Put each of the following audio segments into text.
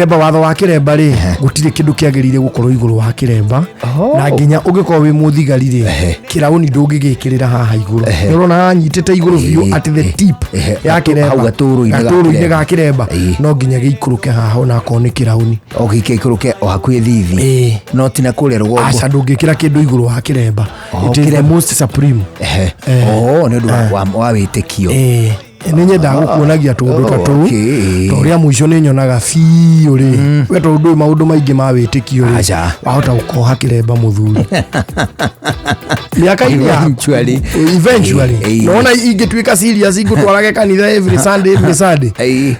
Kiremba, watho wa kiremba rĩ, gũtirĩ kĩndũ kĩagĩrĩire gũkorwo igũrũ wa kiremba. Oh. Na nginya ũngĩkorwo wĩ mũthigari rĩ, kĩraũni ndũngĩgĩkĩrĩra haha igũrũ. Nĩ ũrona hanyitĩte igũrũ biũ at the tip ya kiremba. Hau gatũrũ-inĩ ga gatũrũ-inĩ kĩremba. ga kiremba. No nginya gĩikũrũke haha onakorwo nĩ kĩraũni. O gĩikũrũke o hakuhĩ thithi. No ti na kũrĩa rũgongo. Aca, ndũngĩkĩra kĩndũ igũrũ wa kiremba. Oh, It is the kĩremba. most supreme. Oh, nĩ ũndũ wa wĩtĩkio. Ĩĩ, nĩ nyendaga gũkuonagia tũũndũ ta tũu. To rĩa mũico nĩ nyonaga biũ rĩ, we tondũ ndũĩ maũndũ maingĩ ma wĩtĩkio rĩ, Aca. wahota gũkoha kĩremba mũthuri mĩaka-inĩ ya Eventually. Eventually. Nona ingĩtuĩka serious ingũtwarage kanitha every Sunday, every Sunday.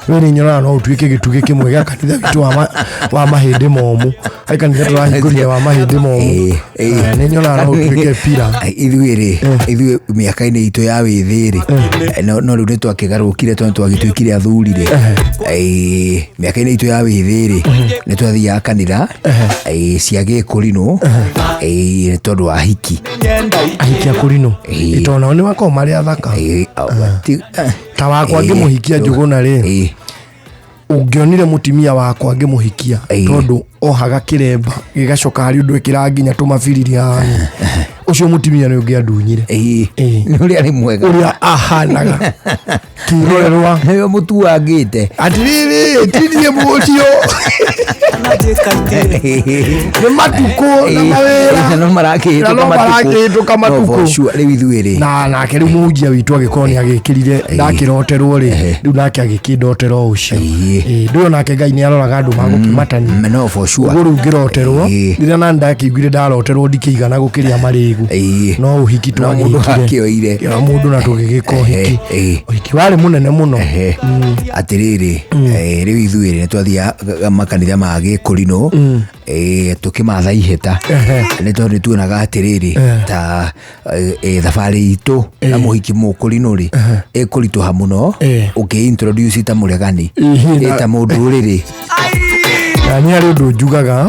We nĩ nyonaga no ũtuĩke gĩtugĩ kĩmwe gĩa kanitha witũ wa mahĩndĩ momũ, harĩ kanitha tũrahingũrire wa mahĩndĩ momũ. Ĩĩ. Eh, nĩ nyonaga no ũtuĩke pira. Ithuĩ rĩ, ithuĩ mĩaka-inĩ itũ ya wĩthĩ rĩ, no rĩu nĩ twakĩgarũrũkire tondũ twagĩtuĩkire athuri rĩ. Mĩaka-inĩ itũ ya wĩthĩ rĩ, nĩ twathiaga kanitha cia gĩkũrinũ, tondũ wa hiki. Ahiki a kũrinũ. Tondũ nao nĩ makoragwo marĩ athaka. Ta wakwa ngĩmũhikia Njũgũna rĩ, ũngĩonire mũtimia wakwa ngĩmũhikia, tondũ ohaga kĩremba gĩgacoka harĩ ũndũ ĩkĩra nginya tũmabiriri haha, ũcio mũtimia nĩ ũngĩandunyire. Nĩ ũrĩa arĩ mwega. Ũrĩa ahanaga kĩrorerwa. Nĩwe mũtuangĩte. Atirĩrĩ, tinie mũcio nĩ matukũ na mawĩra. No marakĩhĩtũka. Na no marakĩhĩtũka No, for matukũ. sure. Rĩu ithuĩ rĩ, Na nake rĩu mũhunjia witũ agĩkorwo nĩ agĩkĩrire ndakĩroterwo rĩ, rĩu nake agĩkĩndotera o ũcio. Ndũĩ onake Ngai nĩ aroraga andũ magũkĩmatania. No, for sure. Ũguo rĩu ngĩroterwo, rĩrĩa nani ndakĩiguire ndaroterwo ndikĩigana gũkĩrĩa marĩgu. No ũhiki No mũndũ twagĩkire. akĩoire. Ya, mũndũ na tũgĩgĩka ũhiki. Ũhiki warĩ mũnene mũno. Atĩrĩrĩ, rĩu ithuĩ rĩ, nĩ twathiaga makanitha ma gĩkũrinũ, tũkĩmatha ihĩta, nĩ tondũ nĩ tuonaga atĩrĩrĩ, ta thabarĩ itũ na mũhiki mũkũrinũ rĩ, ĩkũritũha mũno ũkĩ introduce ta mũregani. Ta mũndũ rĩrĩ. Na nĩ harĩ ũndũ njugaga,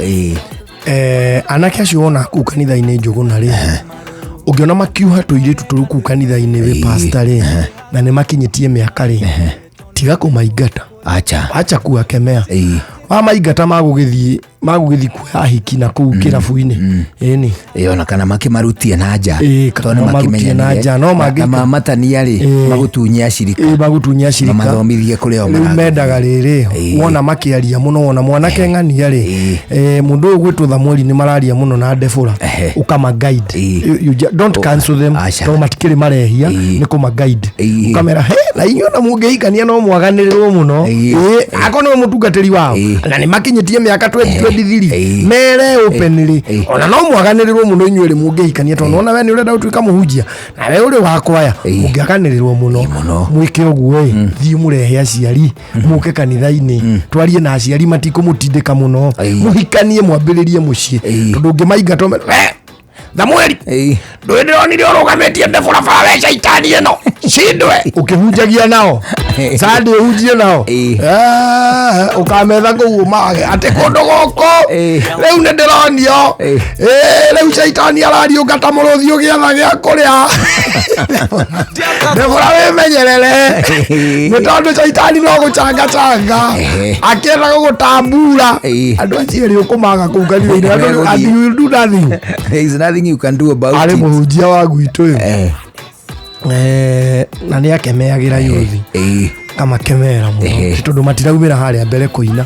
anake acio wona kũu kanitha-inĩ Njũgũna rĩ, ũngĩona makiuha tũirĩtu tũrũ kũu kanitha-inĩ wĩ pastor rĩ, na nĩ makinyĩtie mĩaka rĩ, tiga kũmaingata. Acha. Acha kuwakemea. Wamaingata magũgĩthiĩ kuoya ahiki na kũu kĩrabu-inĩ, ĩni. Ona kana makĩmarutie na nja. Kana Tondũ nĩ marutie na nja, no na mamatania rĩ, magutunye acirika. Magutunye acirika. Mamathomithie kũrĩa o Rĩu marathiĩ. mendaga rĩrĩ, wona makĩaria mũno, wona mwanake ng'ania rĩ, mũndũ ũyũ gwĩtwo Thamweli nĩ mararia mũno na Debora, ũkama guide. You don't cancel them. Aca. Tondũ matikĩrĩ marehia, nĩ kũma guide. Ũkamera he na inyuĩ ona mũngĩhikania no mwaganĩrĩrwo mũno. Akorwo nĩwe mũtungatĩri wao na nĩ makinyĩtie mĩaka 2023, mere openly, ona no mwaganĩrĩrwo mũno inyuĩ rĩ mũngĩhikania, tondũ ona we nĩ ũrenda gũtuĩka mũhunjia na we ũrĩ wa kwaya, mũngĩaganĩrĩrwo mũno. Mũno. Mwĩke ũguo ĩ, thiĩ mũrehe aciari mũke kanitha-inĩ, twarie na aciari, matikũmũtindĩka mũno. Mũhikanie, mwambĩrĩrie mũciĩ. Tondũ ũngĩmaingata ũmere, "We, Thamueli, ndũĩ ndĩronire ũrũgamĩtie Ndebora bara, we caitani ĩno cindwe ũkĩhunjagia nao Sunday, ũhunjie nao." Ũkametha kũu ũmage atĩ kũndũ gũkũ rĩu nĩ ndĩronio. Rĩu caitani arariũnga ta mũrũthi ũgĩetha gĩa kũrĩa. Ndebora, wĩmenyerere, nĩ tondũ caitani no gũcangacanga akĩenda gũgũtambura. Andũ acio erĩ ũkũmaga kũu kanitha-inĩ. And you will do nothing. There is nothing you can do about Arĩ it. mũhunjia wa gwitũ ĩ. Na nĩ akemeagĩra yuthi, amakemera mũno, tondũ matiraumĩra harĩa mbere kũina.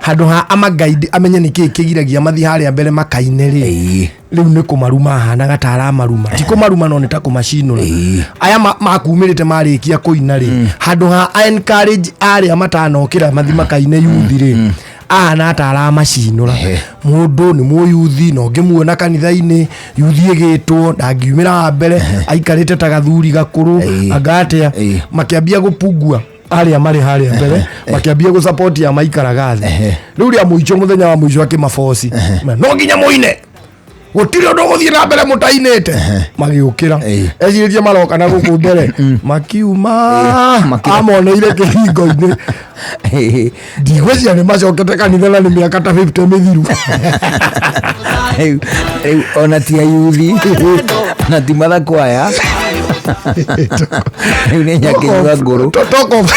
Handũ ha amagaidi amenye nĩ kĩĩ kĩgiragia mathiĩ harĩa mbere makaine rĩ, rĩu nĩ kũmaruma ahanaga ta aramaruma. Ti kũmaruma, no nĩ ta kũmacinũra. Aya makumĩrĩte marĩkia kũina rĩ, handũ ha encourage arĩa matanokĩra mathi makaine yuthi rĩ, ahana ta aramacinũra. Mũndũ nĩ mũyuthi na ũngĩmuona kanitha-inĩ yuthi ĩgĩtwo ndangiumĩra haha mbere, aikarĩte ta gathuri gakũrũ. Anga atĩa, makĩambia gũpungua arĩa marĩ harĩa mbere, makĩambia gũsapoti a maikaraga thĩ. Rĩu rĩa mũico, mũthenya wa mũico, akĩmaboci, no nginya mũine, gũtirĩ ũndũ ũgũthiĩ na mbere mũtainĩte. Magĩũkĩra, ecirĩtie maroka na gũkũ mbere, makiuma. Amoneire kĩhingo-inĩ. Ndigwĩciria nĩ macokete kanitha na nĩ mĩaka ta 50 mĩthiru. Rĩu ona ti ayuthi na ti mathakwaya. Rĩu nĩ nyakĩnyua ngũrũ. Talk of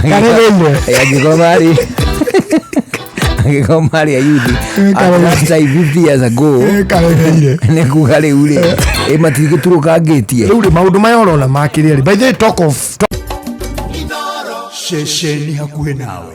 Karegeire. Eh, angĩkorwo marĩ angĩkorwo marĩ ayuthi Karegeire. last time 50 years ago. Karegeire. Nĩ kuga rĩu rĩ ĩ matigĩturũkangĩtie. Rĩu rĩ, maũndũ maya ũrona makĩrĩa rĩ, by the way, talk of Ceceni hakuhĩ nawe.